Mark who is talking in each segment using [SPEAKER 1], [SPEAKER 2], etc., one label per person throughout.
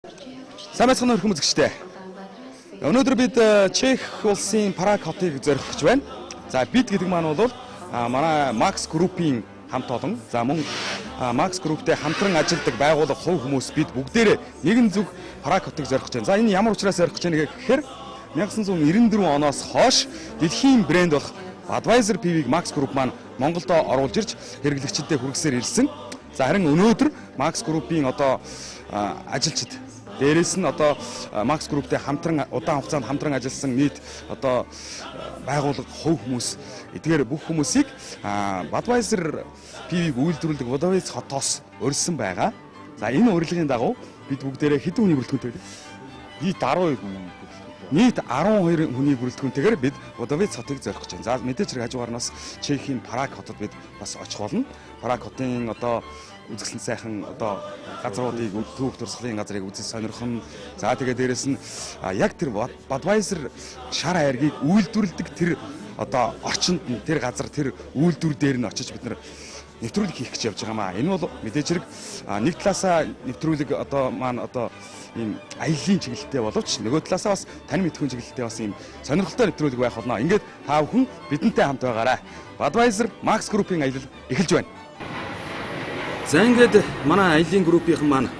[SPEAKER 1] Сайн байцгаана уу хүмүүс үзэгчдээ. Өнөөдөр бид Чех улсын Праг хотыг зорих гэж байна. За, бид гэдэг маань бол манай Max Group-ийн хамт олон. За, мөн Max Group-тэй хамтран ажилладаг байгууллага, хувь хүмүүс бид бүгдээрээ нэгэн зүг Праг хотыг зорих гэж байна. За, энэ ямар учраас зорих гэж байна гэхээр 1994 оноос хойш дэлхийн брэнд болох Budweiser пивийг Max Group маань Монголд оруулж ирж хэрэглэгчдэд хүргэсээр ирсэн. За, харин өнөөдөр Max Group-ийн одоо ажилчид, дээрээс нь одоо Max Group-тэй хамтран удаан хугацаанд хамтран ажилласан нийт одоо байгууллага, хувь хүмүүс, эдгээр бүх хүмүүсийг Budweiser пивийг үйлдвэрлэдэг Budweiser хотоос урьсан байгаа. За, энэ урилгын дагуу бид бүгдээрээ хэдэн хүний бүрэлдэхүүнтэй вэ?
[SPEAKER 2] Нийт 12 хүн.
[SPEAKER 1] Нийт 12 хүний бүрэлдэхүүнтэйгээр бид Будавиц хотыг зорих гэж байна. За, мэдээж хэрэг хажуугаар нь бас Чехийн Праг хотод бид бас очих болно. Праг хотын одоо үзэсгэлэн сайхан одоо газруудыг, түүх дурсгалын газрыг үзэж сонирхон. За, тэгээ дээрэс нь яг тэр Budweiser шар айргийг үйлдвэрлэдэг тэр одоо орчинд нь, тэр газар, тэр үйлдвэр дээр нь очиж бид нар нэвтрүүлэг хийх гэж явж байгаа маа. Энэ бол мэдээж хэрэг нэг талаасаа нэвтрүүлэг одоо маань одоо ийм аяллаа чиглэлтэй боловч нөгөө талаасаа бас тань мэдхүйн чиглэлтэй бас ийм сонирхолтой нэвтрүүлэг байх болно. Ингээд та бүхэн бидэнтэй хамт байгаарай. Budweiser Max Group-ийн аялал эхэлж байна. За, ингээд манай аяллаа группийнхан маань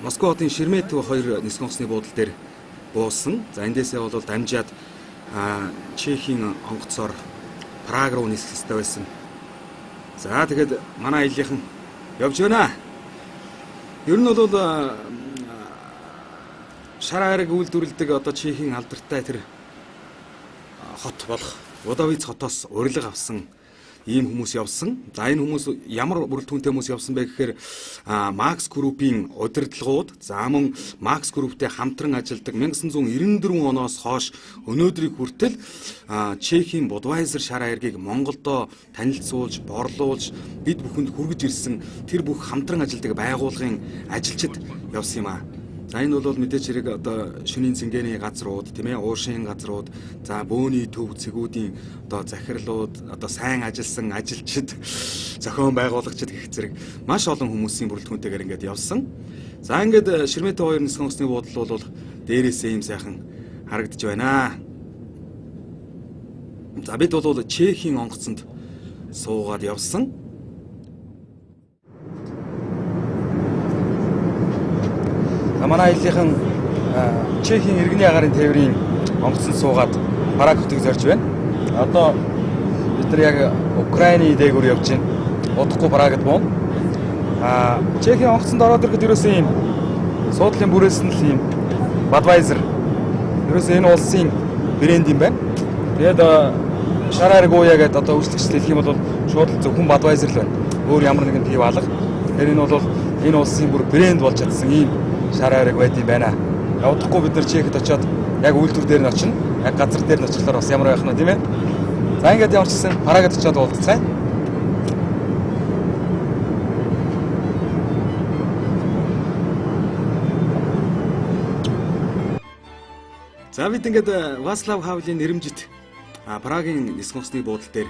[SPEAKER 1] Москва хотын Шерметьево 2 нисэх онгоцны буудал дээр буусан. За, эндээсээ бол дамжаад Чехийн онгоцоор Праг руу нисэх ёстой байсан. За, тэгээд манай аяллахын явж байна. Ер нь бол шар хайрыг үйлдвэрлэдэг одоо Чехийн алдартай тэр хот болох Будавиц хотоос урилга авсан ийм хүмүүс явсан. За, энэ хүмүүс ямар бүрэлдэхүүнтэй хүмүүс явсан бэ гэхээр Max Group-ийн удирдлагууд, за мөн Max Group-тэй хамтран ажилладаг 1994 оноос хойш өнөөдрийг хүртэл Чехийн Budweiser шар хайргийг Монголдо танилцуулж, борлуулж, бид бүхэнд хүргэж ирсэн тэр бүх хамтран ажилладаг байгууллагын ажилчид явсан юм аа. За, энэ бол мэдээж хэрэг одоо шөнийн цэнгэний газрууд, тийм ээ, уушийн газрууд, за бөөний төв цэгүүдийн одоо захирлууд, одоо сайн ажилласан ажилчид, зохион байгуулагчид гэх зэрэг маш олон хүмүүсийн бүрэлдэхүүнтэйгээр ингээд явсан. За, ингээд Шерметьево 2 нисэх онгоцны буудал бол дээрээсээ ийм сайхан харагдаж байна. За, бид бол Чехийн онгоцонд суугаад явсан. За, манай аяллахын Чехийн иргэний агаарын тээврийн онгоцонд суугаад Праг хотыг зорж байна. Одоо бид нар яг Украины дээгүүр явж байна. Удахгүй Прагад буuna. Чехийн онгоцонд ороод ирэхэд ерөөсөө ийм суудлын бүрээс нь л ийм Budweiser, ерөөсөө энэ улсын брэнд юм байна. Тэгээд шар хайраг ууя гэдээ одоо үйлчлэгчд хэлэх юм бол шууд л зөвхөн Budweiser л байна. Өөр ямар нэгэн пив алга. Тэгэхээр энэ бол энэ улсын бүр брэнд болж чадсан ийм шар хайраг байд юм байна. Явдахгүй бид нар Чехэд очиод яг үйлдвэр дээр нь очино. Яг газар дээр нь очихлоор бас ямар байх нь, тийм ээ. За, ингээд ямар ч гэсэн Прагад очиод уулзцгаая. За, бид ингээд Васлав Хавлын нэрэмжит Прагийн нисэх онгоцны буудал дээр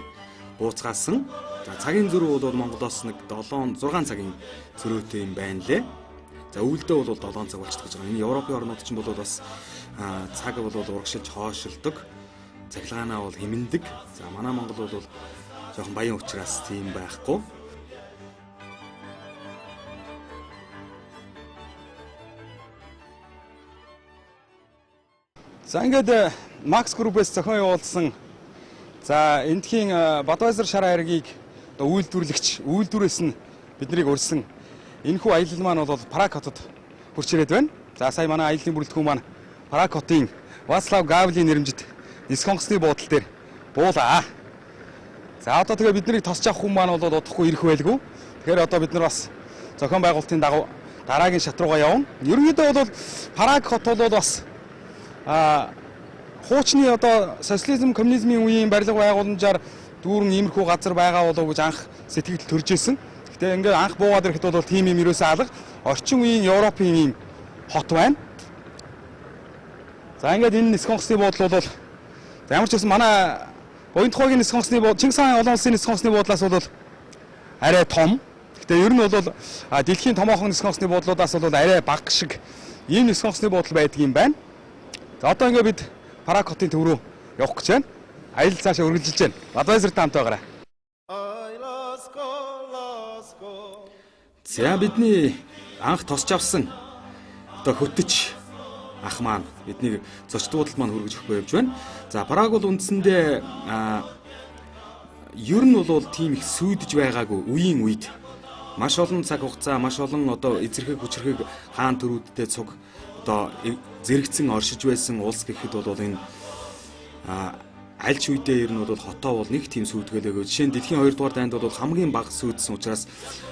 [SPEAKER 1] бууцгаасан. За, цагийн зөрүү бол Монголоос нэг 7 6 цагийн зөрүүтэй юм байна лээ. За, өвөлдөө бол 7 цаг болчихдог гэж байгаа. Энэ Европын орнууд ч бол бас цаг бол урагшилж хоошилдог. Цахилгаанаа бол хэмнэдэг. За, манай Монгол бол жоохон баян учраас тийм байхгүй. За, ингээд Max Group-ээс зохион явуулсан, за эндхийн Budweiser шар хайргийг одоо үйлдвэрлэгч үйлдвэрээс нь биднийг урьсан энэхүү аялал маань бол Праг хотод хүрч ирээд байна. За, сая манай аяллаа бүрэлдэхүүн маань Праг хотын Вацлав Гавлын нэрэмжит нисэх онгоцны буудал дээр буулаа. За, одоо тэгээ биднийг тосч авах хүн маань бол удахгүй ирэх байлгүй. Тэгэхээр одоо бид нар бас зохион байгуулалтын дагуу дараагийн шат руугаа явна. Ерөнхийдөө бол Праг хот бол бас хуучны одоо социализм, коммунизмын үеийн барилга байгууламжаар дүүрэн иймэрхүү газар байгаа болов уу гэж анх сэтгэл төрж исэн. Гэтэ ингээд анх буугаад ирэхэд бол тийм юм ерөөсөө алга. Орчин үеийн Европын ийм хот байна. За, ингээд энэ нисэх онгоцны буудлал бол, за, ямар ч байсан манай Буянтухайгийн нисэх онгоцны буудал, Чингис хаан олон улсын нисэх онгоцны буудлаас бол арай том. Гэтэ ер нь бол дэлхийн томоохон нисэх онгоцны буудлуудаас бол арай бага шиг ийм нисэх онгоцны буудал байдаг юм байна. За одоо ингээд бид Праг хотын төв рүү явах гэж байна. Аялал цаашаа үргэлжилж байна. Budweiser-тай хамт байгаарай. За бидний анх тосч авсан одоо хөтөч ах маань биднийг зочд буудалд маань хүргэж өгөхгүй явж байна. За Праг бол үндсэндээ ер нь бол тийм их сүйдэж байгаагүй үеийн үед маш олон цаг хугацаа, маш олон одоо эзэрхэг хүчрхэг хаан төрүүдтэй цуг одоо зэрэгцэн оршиж байсан улс гэхэд бол энэ аль ч үедээ ер нь бол хотоо бол нэг тийм сүйдгэлээгүй. Жишээ нь дэлхийн 2 дугаар дайнд бол хамгийн бага сүйдсэн учраас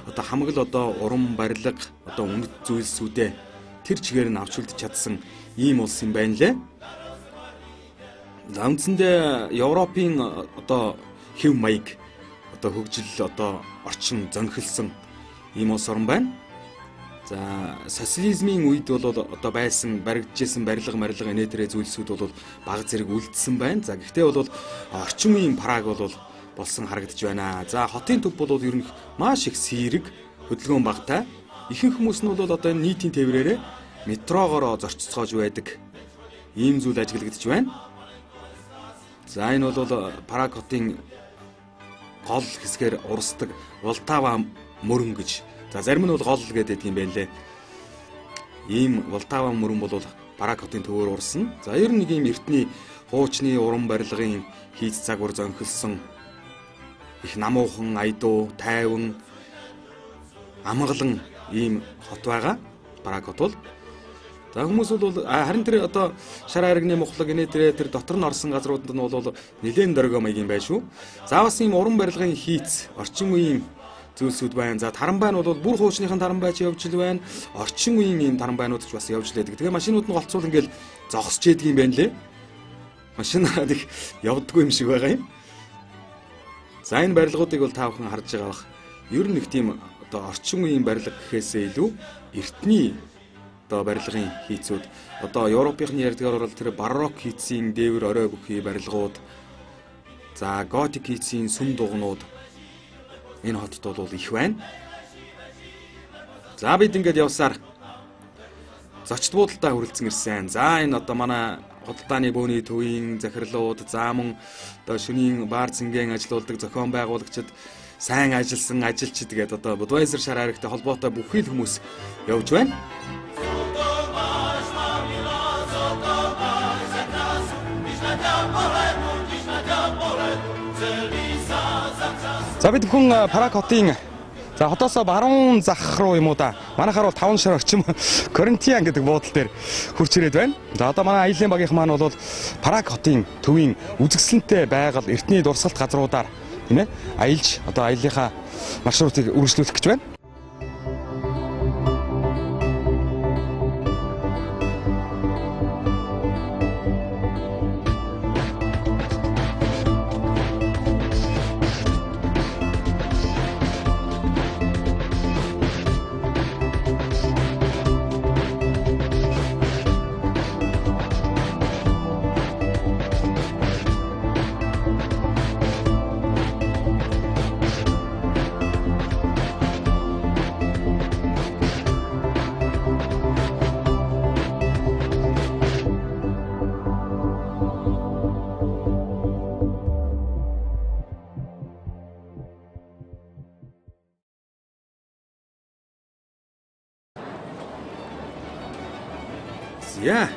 [SPEAKER 1] одоо хамаг л одоо уран барилга, одоо үнэт зүйлсүүдээ тэр чигээр нь авч үлдэж чадсан ийм улс юм байна лээ. За үндсэндээ Европын одоо хэв маяг, одоо хөгжил, одоо орчин зөнхөлсөн ийм улс орн байна. За социализмын үед бол одоо байсан баригджсэн барилга марилга инээтрээ зүйлсүүд бол баг зэрэг үлдсэн байна. За гэхдээ бол орчин үеийн Праг бол болсон харагдаж байна. За хотын төв бол ер нь маш их сэрэг, хөдөлгөөн багатай. Ихэнх хүмүүс нь бол одоо энэ нийтийн тээврээрээ метрогоороо зорчцоож байдаг. Ийм зүйл ажиглагдаж байна. За энэ бол Праг хотын гол хэсгээр урсдаг Волтава мөрөн гэж. За зарим нь бол гол гэдэг юм байна лээ. Ийм Волтава мөрөн бол Праг хотын төвөөр урсна. За ер нь нэг ийм эртний хуучны уран барилгын хийц загвар зөнхөлсөн их намуухан, айдуу, тайван, амгалан ийм хот байгаа. Праг хот бол. За хүмүүс бол харин тэр одоо шар хайрганы мухлаг инээ тэр дотор нь орсон газруудад нь бол нэлээд дөргөө маягийн байна шүү. За бас ийм уран барилгын хийц, орчин үеийн зүйлсүүд байна. За тарамбай нь бол бүр хуучныхан тарамбай ч явж л байна. Орчин үеийн ийм тарамбайнууд ч бас явж л байдаг. Тэгээ машинууд нь голцуул ингээл зогсож идэг юм байна лээ. Машинаад их явдггүй юм шиг байгаа юм. За энэ барилгуудыг бол та бүхэн харж байгаа бах. Ер нь нэг тийм одоо орчин үеийн барилга гэхээсээ илүү эртний одоо барилгын хийцүүд, одоо Европынхны ярьдгаар бол тэр барок хийцийн дээвэр орой бүхий барилгууд, за готик хийцийн сүм дугнууд энэ хотод бол их байна. За бид ингээд явсаар зочд буудалдаа хүрэлцэн ирсэн. За энэ одоо манай худалдааны бөөний төвийн захирлууд, за мөн одоо шөнийн баар цэнгээн ажилуулдаг зохион байгуулагчид, сайн ажилласан ажилчид гэдэг одоо Budweiser шар хайрагтай холбоотой бүхий л хүмүүс явж байна. За бид бүхэн Праг хотын за хотоосоо баруун зах руу юм уу да. Манайхаар бол 5 шар орчим Коринтиан гэдэг буудал дээр хурч ирээд байна. За одоо манай аялын багийнх маань бол Праг хотын төвийн үзэсгэлэнтэй байгаль, эртний дурсгалт газруудаар тийм аялж одоо аяллахаа маршрутыг үргэлжлүүлэх гэж байна. За.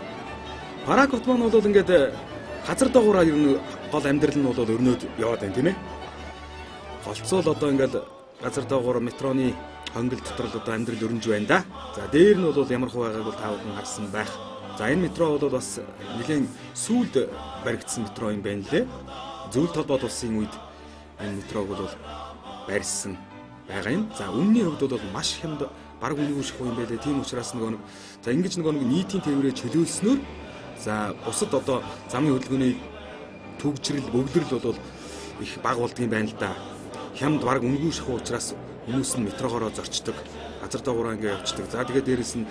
[SPEAKER 1] Праг хот маань бол ингээд газар доогуур ер нь гол амьдрал нь бол өрнөд яваад байна тийм ээ. Голцоол одоо ингээд газар доогуур метроны хонгил дотор л одоо амьдрал өрнөж байна да. За дээр нь бол ямар хуу байгааг бол та бүхэн харсан байх. За энэ метро бол бас нэлээд сүүлд баригдсан метро юм байна лээ. Зөвлөлт холбоот улсын үед энэ метрог бол барьсан байгаа юм. За үнний хувьд бол маш хямд, бараг үнэгүй шахуу юм байлээ. Тийм учраас нөгөө нэг за ингэж нөгөө нэг нийтийн тээврээ чөлөөлснөөр за бусад одоо замын хөдөлгөөний түгжрэл, бөглөрл бол их бага болдгийм байна л да. Хямд бараг үнэгүй шахуу учраас хүмүүс нь метрогоороо зорчдог. Газар доогоороо ингэ явцдаг. За тэгээд дээрэс нь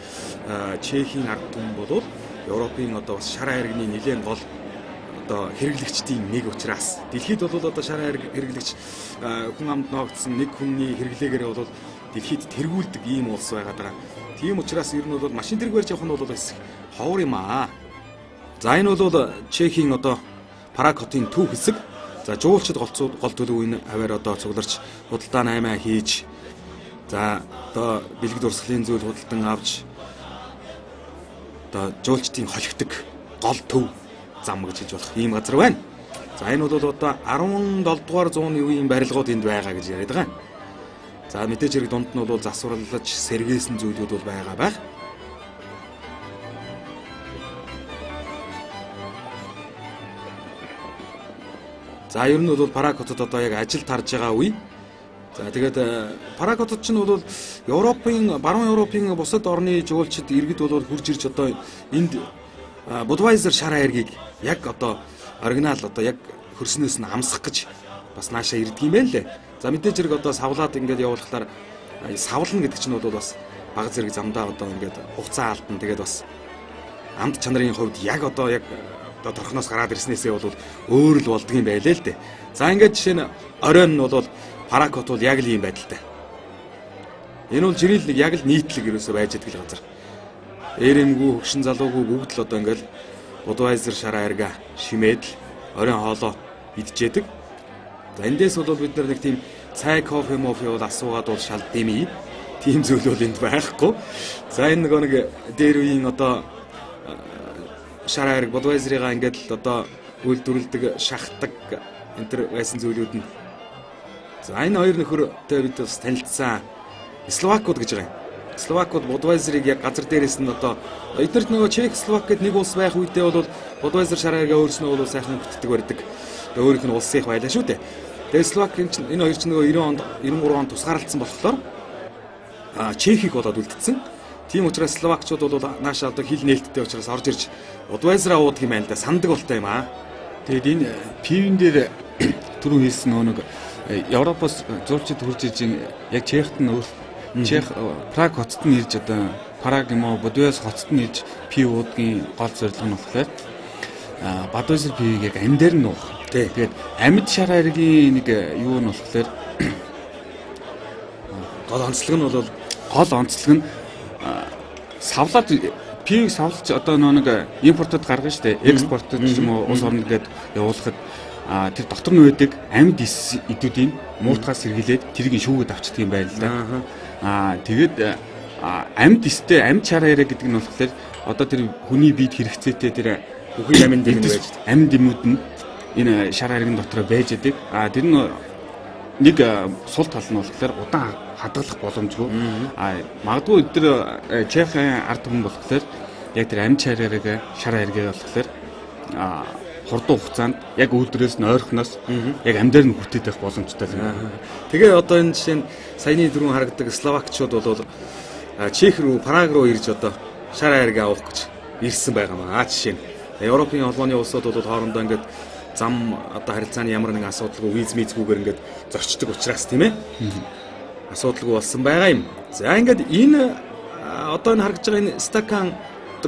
[SPEAKER 1] Чехийн ард түмэн бол Европын одоо бас шар хайрганы нэлээд гол одоо хэрэглэгчдийн нэг учраас дэлхийд бол одоо шар хайрг хэрэглэгч хүн амд ноогдсон нэг хүний хэрэглээгээрээ бол дэлхийд тэргүүлдэг ийм улс байгаад байгаа. Тийм учраас ер нь бол машин тэрэг барьж явах нь бол бас ховор юм аа. За энэ бол Чехийн одоо Праг хотын төв хэсэг. За жуулчид гол төлөв энэ аваар одоо цугларч худалдаа наймаа хийж, за одоо бэлэг дурсгалын зүйл худалдан авч одоо жуулчдын холигдог гол төв зам гэж хэлж болох ийм газар байна. За энэ бол одоо 17 дугаар зууны үеийн барилгууд энд байгаа гэж яриад байгаа. За мэдээж хэрэг дунд нь бол засварлаж сэргээсэн зүйлүүд бол байгаа байх. За ер нь бол Праг хотод одоо яг ажил тарж байгаа үе. За тэгээд Праг хотод чинь бол Европын баруун Европын бусад орны жуулчид иргэд бол хурж ирж одоо энд Budweiser шар хайргийг яг одоо оригинал одоо яг хөрснөөс нь амсах гэж бас наашаа ирдэг юм байна лээ. За мэдээж хэрэг одоо савлаад ингээд явуулахлаар савлна гэдэг чинь бол бас баг зэрэг замдаа одоо ингээд хугацаа алдна. Тэгээд бас амт чанарын хувьд яг одоо яг одоо торхноос гараад ирснээсээ бол өөр л болдго юм байлээ л дээ. За ингээд жишээ нь оройн нь бол Праг хот бол яг л ийм байдалтай. Энэ бол жирийн нэг яг л нийтлэг ерөөсөө байж идэг л газар. Эрэмгүй хөгшин залуугүй бүгд л одоо ингээд Budweiser шар хайрга шимээд л оройн хоолоо идчихэдэг. За эндээс бол бид нар нэг тийм цай кофе мофе бол асуугаад бол шал дэмий. Тийм зүйл бол энд байхгүй. За энэ нөгөө нэг дээр үеийн одоо шар хайрг Budweiser-ыг ингээд л одоо үйлдвэрлэдэг, шахдаг энэ төр байсан зүйлүүд нь. За энэ хоёр нөхөртэй бид бас танилцсан. Словакууд гэж байгаа юм. Словакууд Budweiser-ыг яг газар дээрээс нь одоо эднэрт нөгөө Чех Словак гэд нэг улс байх үедээ бол Budweiser шар хайргаа өөрснөө бол сайхан бүтдэг барьдаг. Тэгээ өөрийнх нь улсынх байлаа шүү дээ. Тэгээ Словак энэ чинь энэ хоёр чинь нөгөө 90 онд 93 онд тусгаарлагдсан болохоор Чехийг болоод үлдсэн. Тийм учраас словакчууд бол нааша одоо хил нээлттэй учраас орж ирж Budweiser уудаг юм байна л да. Сандаг болтой юм аа.
[SPEAKER 3] Тэгээд энэ пивэн дээр түрүү хэлсэн нөгөө нэг Европоос зуурчид хурж ирж яг Чехт нь Чех Праг хотод нь ирж одоо Праг юм уу Будвайзер хотод нь ирж пив уудгийн гол зорилго нь болохоор Budweiser пивийг яг амь дээр нь уух. Тэгээд амьд шар хайргийн нэг юу нь болохоор
[SPEAKER 1] гол онцлог нь бол
[SPEAKER 3] гол онцлог нь савлаад пивийг савлж одоо нэг импортод гаргана шүү дээ. Экспортод ч юм уу улс орнд гээд явуулахад тэр дотор нь байдаг амьд эс эдүүдийн муутгаас сэргийлээд тэрийг шүүгээд авчдаг юм байна л да. Тэгээд амьд эстэй амьд шар хайраа гэдэг нь болохоор одоо тэр хүний биед хэрэгцээтэй тэр
[SPEAKER 1] бүхий амьд юм байж
[SPEAKER 3] амьд юмуд нь энэ шар хайрын дотор байж байдаг. Тэр нь нэг сул тал нь болохоор удаан хадгалах боломжгүй. Магадгүй тэр Чехийн ард түмэн болохоор яг тэр амьд шар хайргаа болохоор хурдан хугацаанд яг үйлдвэрээс нь ойрхоноос яг амьдаар нь хүртээд байх боломжтой юм.
[SPEAKER 1] Тэгээ одоо энэ жишээ нь саяны дөрвөн харагдаг словакчууд бол Чех рүү, Праг руу ирж одоо шар хайргаа авах гэж ирсэн байгаа маа жишээ нь. Европын холбооны улсууд бол хоорондоо ингээд зам одоо харилцааны ямар нэгэн асуудалгүй виз мизгүүгээр ингээд зорчдог учраас тийм ээ. Асуудалгүй болсон байгаа юм. За ингээд энэ одоо энэ харагдж байгаа энэ стакан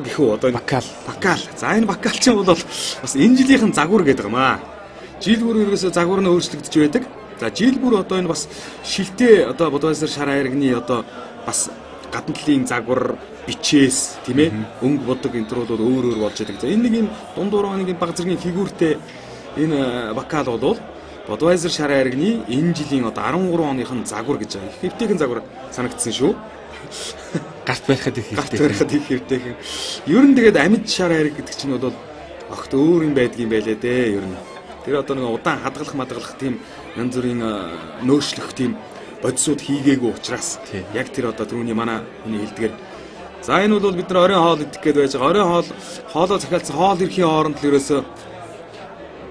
[SPEAKER 1] гэх үү одоо
[SPEAKER 3] бакал.
[SPEAKER 1] Бакал. За энэ бакал чинь бол бас энэ жилийнхэн загвар гэдэг юм аа. Жил бүр ерөөсөө загвар нь өөрчлөгдөж байдаг. За жил бүр одоо энэ бас шилтэй одоо Budweiser шар хайрганы одоо бас гадна талын загвар бичээс тийм ээ өнгө будаг энэ төр бол өөр өөр болж байдаг. За энэ нэг юм дундуур нэг юм баг зэргийн фигүүртэй энэ бакал бол Budweiser шар хайрганы энэ жилийн одоо 13 оныхын загвар гэж байгаа. Их хэвтэйхэн загвар санагдсан шүү.
[SPEAKER 3] Гарт барихад их
[SPEAKER 1] хэвтэйхэн. Гарт барихад их хэвтэйхэн. Ер нь тэгээд амьд шар хайрг гэдэг чинь бол огт өөр юм байдгийн байлээ дээ ер нь. Тэр одоо нэг удаан хадгалах мадгалах тийм янз бүрийн нөөцлөх тийм бодисууд хийгээгүй учраас яг тэр одоо түрүүний манай хүний хэлдгээр. За энэ бол бид нар оройн хоол идэх гээд байж байгаа. Оройн хоол хоолоо захиалсан хоол ирэхийн хооронд л ерөөсөө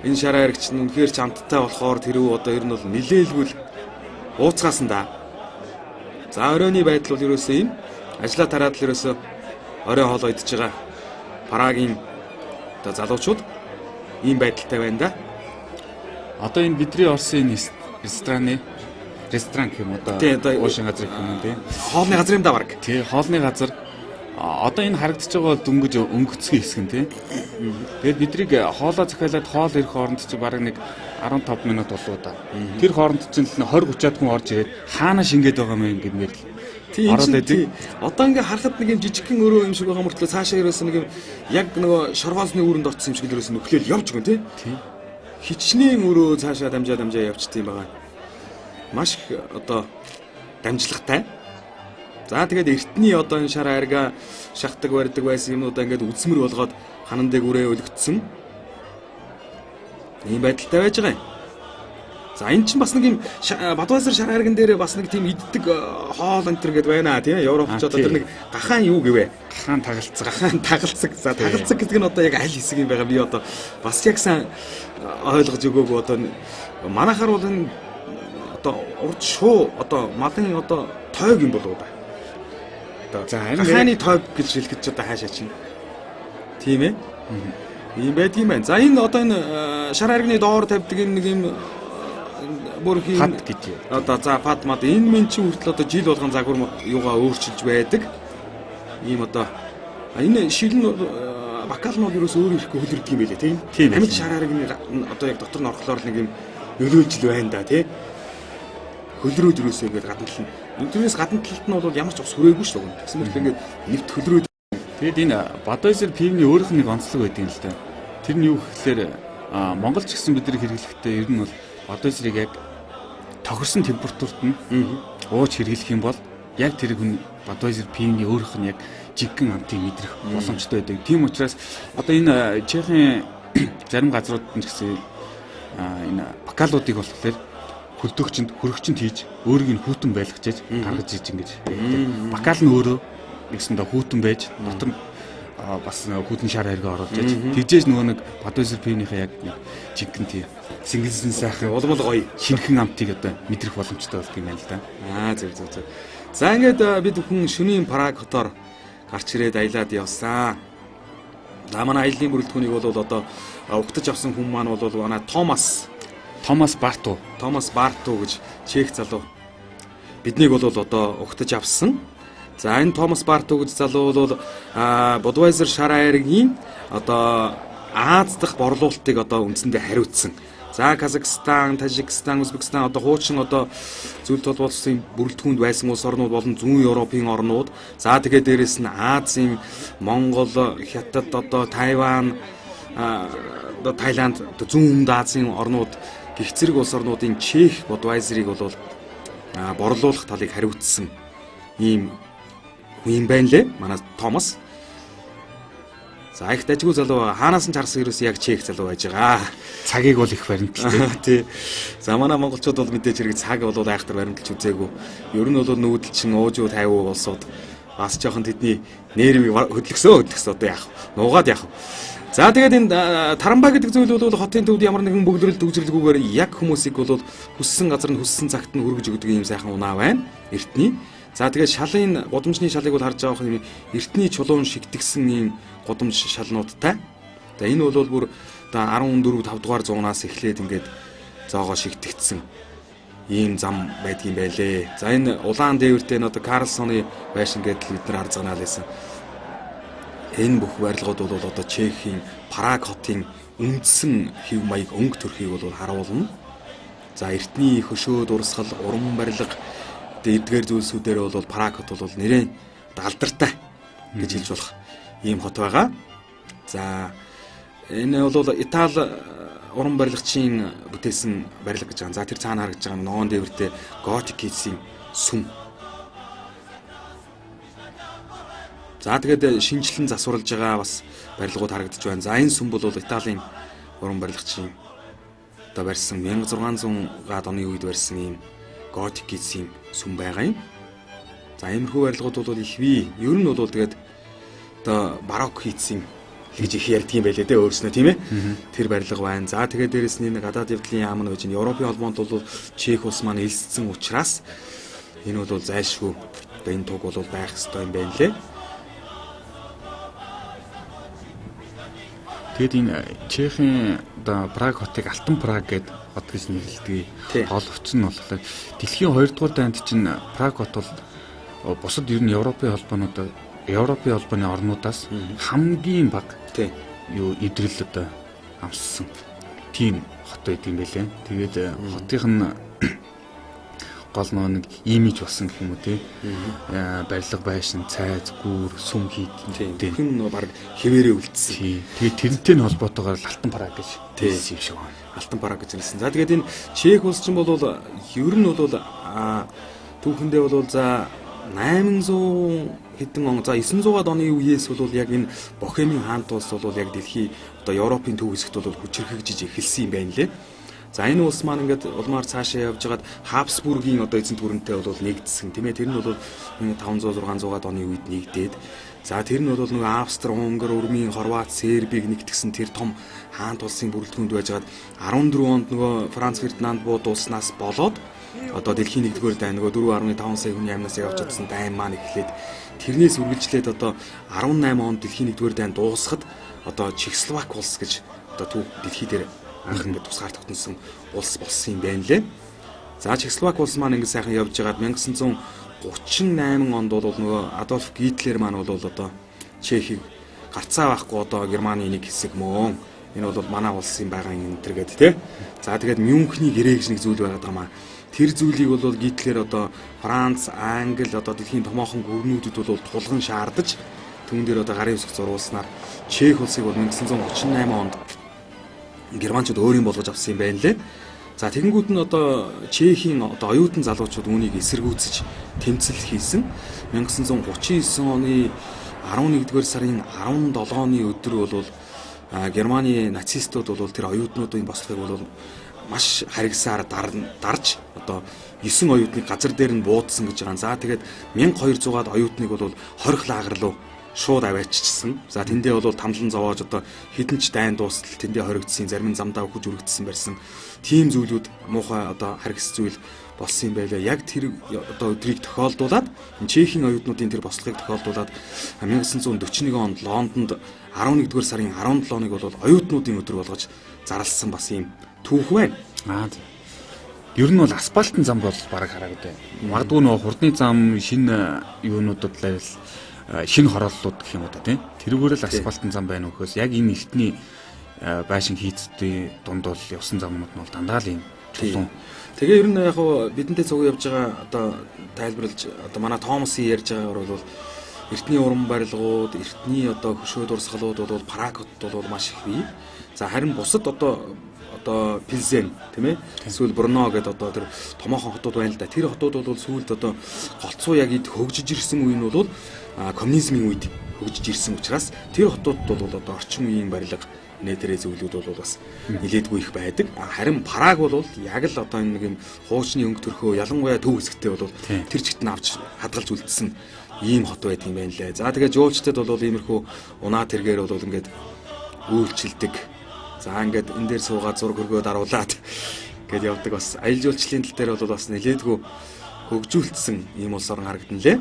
[SPEAKER 1] энэ шар хайрг чинь үнэхээр ч амттай болохоор тэрүү одоо ер нь бол нилээлгүй л ууцгаасан да. За оройны байдал бол ерөөсөө ийм ажлаа тараад л ерөөсөө оройн хоолоо идэж байгаа Прагийн одоо залуучууд ийм байдалтай байна да.
[SPEAKER 3] Одоо энэ бидний орсон энэ рестораны ресторан гэх юм уу
[SPEAKER 1] одоо
[SPEAKER 3] уушин газар гэх юм уу тий.
[SPEAKER 1] Хоолны газар юм да баг.
[SPEAKER 3] Тий, хоолны газар. Одоо энэ харагдаж байгаа бол дөнгөж өнгөцгөн хэсэг нь тий. Тэгээд бидрийг хоолоо захиалаад хоол ирэх хооронд чи бараг нэг 15 минут болов да. Тэр хооронд чинь л 20 30-аад хүн орж ирээд хаана шингээд байгаа юм бэ гэдмээр л ороод байдаг.
[SPEAKER 1] Одоо ингээ харахад нэг юм жижигхэн өрөө юм шиг байгаа мөртлөө цаашаа ерөөсөн нэг юм яг нөгөө шорвоолны үүрэнд очсон юм шиг л ерөөсөн нөхлөөл явж өгөн тий. Хичнээн өрөө цаашаа дамжаа явчихсан юм байгаа. Маш их одоо дамжлагатай. За тэгээд эртний одоо энэ шар хайрга шахдаг барьдаг байсан юмнуудаа ингээд үзмэр болгоод ханан дээгүүрээ өлгөцсөн. Ийм байдалтай байж байгаа юм. За энэ чинь бас нэг юм Budweiser шар хайрган дээр бас нэг тийм иддэг хоол энэ төр гэд байна тийм Европч одоо тэр нэг гахаан юу гэвэ?
[SPEAKER 3] Гахаан тагалцаг.
[SPEAKER 1] Гахаан тагалцаг. За тагалцаг гэдэг нь одоо яг аль хэсэг юм байгаа би одоо бас яг сайн ойлгож өгөөгүй одоо манайхаар бол энэ одоо урд шуу одоо малын одоо тойг юм болов уу да. Одоо
[SPEAKER 3] За харин
[SPEAKER 1] гахааны тойг гэж хэлэхэд ч одоо хаашаа чинь. Тийм ээ. Ийм байдгийн байна. За энэ одоо энэ шар хайрганы доор тавьдаг энэ нэг юм бүр их
[SPEAKER 3] пад гэж.
[SPEAKER 1] Одоо за пад мад энэ минь чи хүртэл одоо жил болгон загвар юугаа өөрчилж байдаг. Ийм одоо энэ шил нь бакал нь бол ерөөс өөр ирэхгүй хөлөрдөг юм байлээ тийм. Амьд шар хайрганы одоо яг дотор нь орохлоор нэг юм нөлөөлж л байна да тийм. Хөлрөөд ерөөсөө ингээд гадна тал нь. Тэрнээс гадна талд нь бол ямар ч ус хүрээгүй шүү дээ. Тэгсэн мэт ингээд нэвт хөлрөөд.
[SPEAKER 3] Тэгэд энэ Budweiser пивний өөрийнх нь нэг онцлог байдаг юм л да. Тэр нь юу гэхлээр Монгол ч гэсэн бид нар хэрэглэхдээ ер нь бол Budweiser-ыг яг тохирсон температурт нь ууж хэрэглэх юм бол яг тэр хүн Budweiser пивний өөрийнх нь яг жинхэнэ амтыг мэдрэх боломжтой байдаг. Тийм учраас одоо энэ Чехийн зарим газрууд нь ч гэсэн энэ бакалуудыг болохоор хөлдөөгчөнд хөрөгчөнд хийж өөрийг нь хүүтэн байлгаж гаргаж иж ингэж байдаг. Бакал нь өөрөө нэгсэндээ хүүтэн байж дотор нь бас хүүтэн шар хайргаа оруулж яж тэгжээж нөгөө нэг Budweiser пивнийхээ яг нэг жинхэнэ тийм сэнгэлсэн сайхан
[SPEAKER 1] улам л гоё
[SPEAKER 3] шинэхэн амтыг одоо мэдрэх боломжтой болдог юм байна л да.
[SPEAKER 1] Аа зөв. За ингээд бид бүхэн шөнийн Праг хотоор гарч ирээд аялаад явсан. За манай аяллаа бүрэлдэхүүнийг бол одоо угтаж авсан хүн маань бол манай Томас
[SPEAKER 3] Барту.
[SPEAKER 1] Томас Барту гэж чех залуу биднийг бол одоо угтаж авсан. За энэ Томас Барту гэж залуу бол Budweiser шар хайргийн одоо Аз дахь борлуулалтыг одоо үндсэндээ хариуцсан. За Казахстан, Тажикстан, Узбекистан одоо хуучин одоо зүйл толгойлсон бүрэлдэхүүнд байсан улс орнууд болон зүүн Европын орнууд. За тэгээд дээрэс нь Азийн, Монгол, Хятад, одоо Тайван, одоо Таиланд, одоо зүүн өмнөд Азийн орнууд гих зэрэг улс орнуудын Чех Budweiser-ыг бол борлуулах талыг хариуцсан ийм хүн юм байна лээ. Манай Томас. За их дажгүй залуу хаанаас нь харсан ерөөс яг Чех залуу байж байгаа.
[SPEAKER 3] Цагийг бол их баримталтай.
[SPEAKER 1] Тий. За манай монголчууд бол мэдээж хэрэг цаг бол айхтар баримталж үзээгүй. Ер нь бол нүүдэлчин уужуу тайвуу улсууд бас жоохон тэдний нервийг хөдлөксөө одоо яах вэ? Нуугаад яах вэ? За тэгээд энэ тарамбай гэдэг зүйл бол хотын төвд ямар нэгэн бөглөрөл төгжрэлгүйгээр яг хүмүүсийг бол хүссэн газар нь хүссэн цагт нь хүргэж өгдөг юм сайхан унаа байна. Эртний. За тэгээд шалын гудамжны шалыг бол харж байгаа юм эртний чулуун шигтгсэн ийм гудамж шалнуудтай. За энэ бол бүр одоо 14 5 дугаар зуунаас эхлээд ингээд зоогоо шигтгдсэн ийм зам байдгийн байлээ. За энэ улаан дээвэртэй энэ одоо Карлсоны байшин гэдэл бид нар харж байгаа л байсан. Энэ бүх барилгууд бол одоо Чехийн Праг хотын үндсэн хэв маяг өнгө төрхийг бол харуулна. За эртний хөшөө дурсгал, уран барилга эдгээр зүйлсүүдээр бол Праг хот бол нэрээ алдартай гэж хэлж болох ийм хот байгаа. За энэ бол Итали уран барилгачийн бүтээсэн барилга гэж байгаа. За тэр цаана харагдаж байгаа ногоон дээвэртэй готик хийсэн сүм. За тэгээд шинжлэн засварлаж байгаа бас барилгууд харагдаж байна. За энэ сүм бол Италийн уран барилгачийн одоо барьсан 1600 гад оны үед барьсан ийм готик хийсэн сүм байгаа юм. За иймэрхүү барилгууд бол их бий. Ер нь бол тэгээд одоо барок хийсэн гэж их ярьдаг юм байлээ дээ өөрснөө тийм ээ. Тэр барилга байна. За тэгээд дээрэс нь гадаад явдлын яам нь байж энэ Европын холбоонд бол Чех улс маань элсцэн учраас энэ бол зайлшгүй одоо энэ туг бол байх ёстой юм байна лээ.
[SPEAKER 3] Тэгэд энэ Чехийн одоо Праг хотыг Алтан Праг гэдэг хот гэж нэрлэдэг. Гол учир нь болохоор дэлхийн 2 дугаар дайнд чинь Праг хот бол бусад ер нь Европын холбоонууд Европын холбооны орнуудаас хамгийн бага юу эвдрэл одоо амссан. Тийм хот байдаг юм байлээ. Тэгээд хотынх нь гол нэг имиж болсон гэх юм уу тий. Барилга байшин, цайз, гүүр, сүм хийд.
[SPEAKER 1] Тийм. Хүн баг хэвээрээ үлдсэн.
[SPEAKER 3] Тэгээд тэрнтэй нь холбоотойгоор Алтан Праг гэж хэлсэн юм шиг байна.
[SPEAKER 1] Алтан Праг гэж хэлсэн. За тэгээд энэ Чех улс чинь бол ер нь бол түүхэндээ бол за 800 хэдэн он, за 900-аад оны үеэс бол яг энэ Бохемийн хаант улс бол яг дэлхий одоо Европын төв хэсэгт бол хүчирхэгжиж эхэлсэн юм байна лээ. За энэ улс маань ингээд улмаар цаашаа явж байгаад Хабсбургийн одоо эзэнт гүрэнтэй бол нэгдсэн, тийм ээ. Тэр нь бол 1500 600-аад оны үед нэгдээд, за тэр нь бол нөгөө Австри, Унгар, Өрмийн, Хорват, Сербийг нэгтгсэн тэр том хаант улсын бүрэлдэхүүнд байжгаад 14 онд нөгөө Франц Фердинанд буу дууснаас болоод одоо дэлхийн 1-р дайн нөгөө 4.5 сая хүний амнаас явж чадсан дайн маань эхлээд тэрнээс үргэлжлээд одоо 18 онд дэлхийн 1-р дайн дуусахад одоо Чехословак улс гэж одоо түүх дэлхий дээр анх ингээд тусгаар тогтносон улс болсон юм байна лээ. За Чехословак улс маань ингээд сайхан явж байгаад 1938 онд бол нөгөө Адольф Гитлер маань бол одоо Чехийг гарцаа байхгүй одоо Германы нэг хэсэг мөн. Энэ бол манай улсын байгаа энэ төр гэдэг тий. За тэгээд Мюнхний гэрээ гэж нэг зүйл байгаад байгаа маа. Тэр зүйлийг бол Гитлер одоо Франц, Англи одоо дэлхийн томоохон гүрнүүдэд бол тулган шаардаж түүн дээр одоо гарын үсэг зурулснаар Чех улсыг бол 1938 онд германчууд өөрийн болгож авсан юм байна лээ. За тэгэнгүүт нь одоо Чехийн одоо оюутан залуучууд үүнийг эсэргүүцэж тэмцэл хийсэн. 1939 оны 11-р сарын 17-ны өдөр бол Германы нацистууд бол тэр оюутнуудын бослогыг бол маш харигсаар дарж одоо 9 оюутныг газар дээр нь буудсан гэж байгаа. За тэгээд 1200-аад оюутныг бол хорих лагер руу шууд авааччихсан. За тэндээ бол тамлан зовоож одоо хідэн ч дайн дуустал тэндээ хоригдсон, зарим нь замдаа өгөж өргөдсөн барьсан. Тийм зүйлүүд муухай одоо харгас зүйл болсон юм байлаа. Яг тэр одоо өдрийг тохиолдуулаад Чехийн оюутнуудын тэр бослогыг тохиолдуулаад 1941 онд Лондонд 11-р сарын 17-ыг бол оюутнуудын өдөр болгож зарласан бас юм түүх байна.
[SPEAKER 3] Аа. Ер нь бол асфальтын зам бол бараг харагдав. Магадгүй нөгөө хурдны зам шинэ юунуудад л шинэ хорооллууд гэх юм уу та тийм. Тэрүүгээр л асфальтын зам байна вөхөөс яг энэ эртний байшин хийцүүдийн дунд бол явсан замнууд нь бол дандаа л юм чулуун.
[SPEAKER 1] Тэгээ ер нь яг бидэнтэй цуг явж байгаа одоо тайлбарлаж одоо манай Томасын ярьж байгаагаар бол эртний уран барилгууд, эртний одоо хөшөө дурсгалууд бол Праг хотод бол маш их бий. За харин бусад одоо Пилзен тийм ээ эсвэл Брно гэдэг одоо тэр томоохон хотууд байна л да. Тэр хотууд бол сүүлд одоо голцоо яг эд хөгжиж ирсэн үе нь бол коммунизмын үед хөгжиж ирсэн учраас тэр хотуудад бол одоо орчин үеийн барилга нэ тэрэ зүйлүүд бол бас нилээдгүй их байдаг. Харин Праг бол яг л одоо энэ нэг юм хуучны өнгө төрхөө ялангуяа төв хэсэгтээ бол тэр чигт нь авч хадгалж үлдсэн ийм хот байдаг юм байна лээ. За тэгээ жуулчдад бол иймэрхүү унаа тэргээр бол ингээд үйлчилдэг. За ингээд энэ дээр суугаад зураг хөргөө даруулаад гээд явдаг бас аялал жуулчлалын тал дээр бол бас нилээдгүй хөгжүүлсэн ийм улс орн харагдан лээ.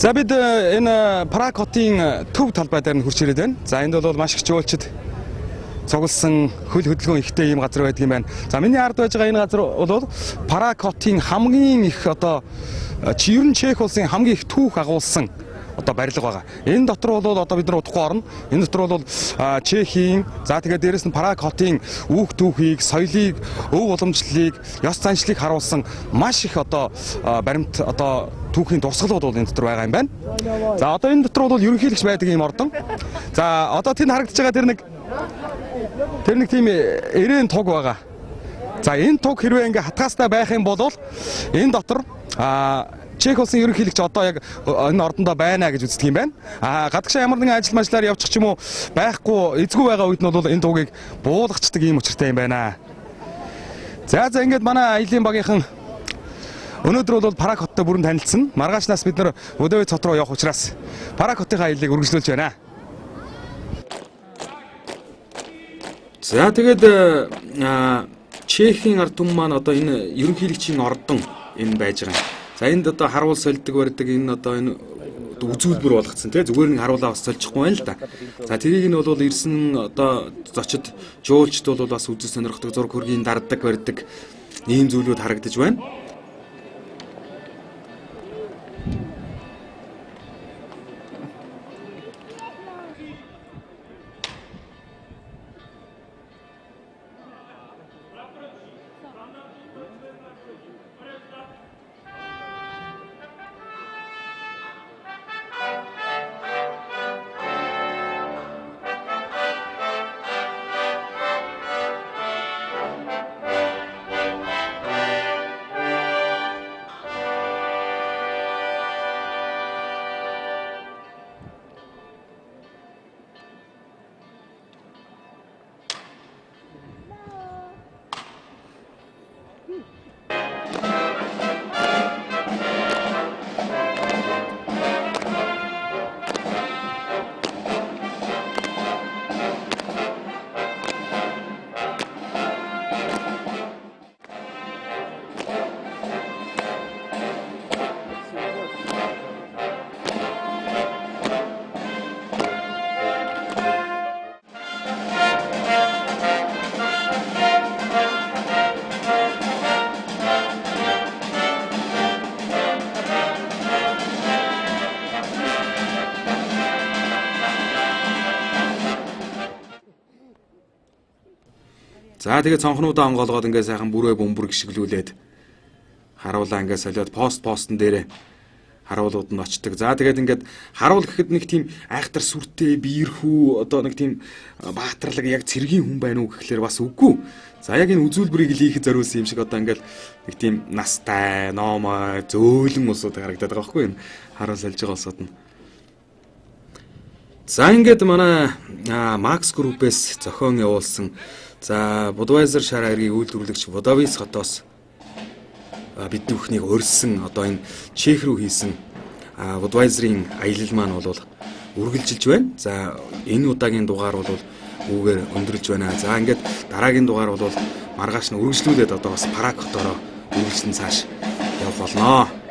[SPEAKER 1] За бид энэ Праг хотын төв талбай дээр нь хурж ирээд байна. За энд бол маш их жуулчид цугласан хөл хөдөлгөөн ихтэй ийм газар байдаг юм байна. За миний ард байж байгаа энэ газар бол Праг хотын хамгийн их одоо ер нь Чех улсын хамгийн их түүх агуулсан одоо барилга байгаа. Энэ дотор бол одоо бид нар удахгүй орно. Энэ дотор бол Чехийн, за тэгээд дээрэс нь Праг хотын үүх түүхийг, соёлыг, өв уламжлалыг, ёс заншлыг харуулсан маш их одоо баримт одоо түүхийн дурсгалууд бол энэ дотор байгаа юм байна. За одоо энэ дотор бол ерөнхийлөгч байдаг юм ордон. За одоо тэнд харагдаж байгаа тэр нэг тийм эрээн туг байгаа. За энэ туг хэрвээ ингээ хатгаастай байх юм бол энэ дотор Чех улсын ерөнхийлөгч одоо яг энэ ордондоо байна гэж үздэг юм байна. А гадагшаа ямар нэгэн ажил мажлаар явчих ч юм уу байхгүй эзгүй байгаа үед нь бол энэ тугийг буулгачдаг ийм учиртай юм байна. За ингээд манай аялын багийнхан өнөөдөр бол Праг хоттой бүрэн танилцсан. Маргаашнаас бид нар Будавиц хот руу явах учраас Праг хотынхаа аяллыг үргэлжлүүлж байна. За тэгээд Чехийн ард түмэн маань одоо энэ ерөнхийлөгчийн ордон энэ байж байгаа юм. За энд одоо харуул сольдог барьдаг энэ одоо энэ үзүүлбэр болгоцсон тий зүгээр нэг харуулаа бас сольчихгүй байна л да. За тэрийг нь бол ирсэн одоо зочид жуулчд бол бас үзэж сонирхдаг, зураг хөргийн дарддаг барьдаг ийм зүйлүүд харагдаж байна. За, тэгээд цонхнуудаа онгоолгоод ингээд сайхан бүрээ бөмбөр гიშгэлүүлээд харуулаа ингээд солиод постн дээрээ харуулууд нь очдог. За, тэгээд ингээд харуул гэхэд нэг тийм айхтар сүртэй биерхүү, одоо нэг тийм баатарлаг, яг цэргийн хүн байна уу гэхлээр бас үгүй. За, яг энэ үзүүлбэрийг л хийхэд зориулсан юм шиг одоо ингээд нэг тийм настай, номой, зөөлөн улсууд харагдаад байгаа байхгүй, энэ харуул сольж байгаа улсууд нь. За, ингээд манай Max Group-ээс зохион явуулсан, за, Budweiser шар хайргийг үйлдвэрлэгч Будавис хотоос бидний бүхнийг урьсан, одоо энэ Чех рүү хийсэн Budweiser-ийн аялал маань бол үргэлжилж байна. За, энэ удаагийн дугаар бол үүгээр өндөрлж байна. За, ингээд дараагийн дугаар бол маргааш нь үргэлжлүүлээд одоо бас Праг хотоороо үргэлжлэн цааш явах болно.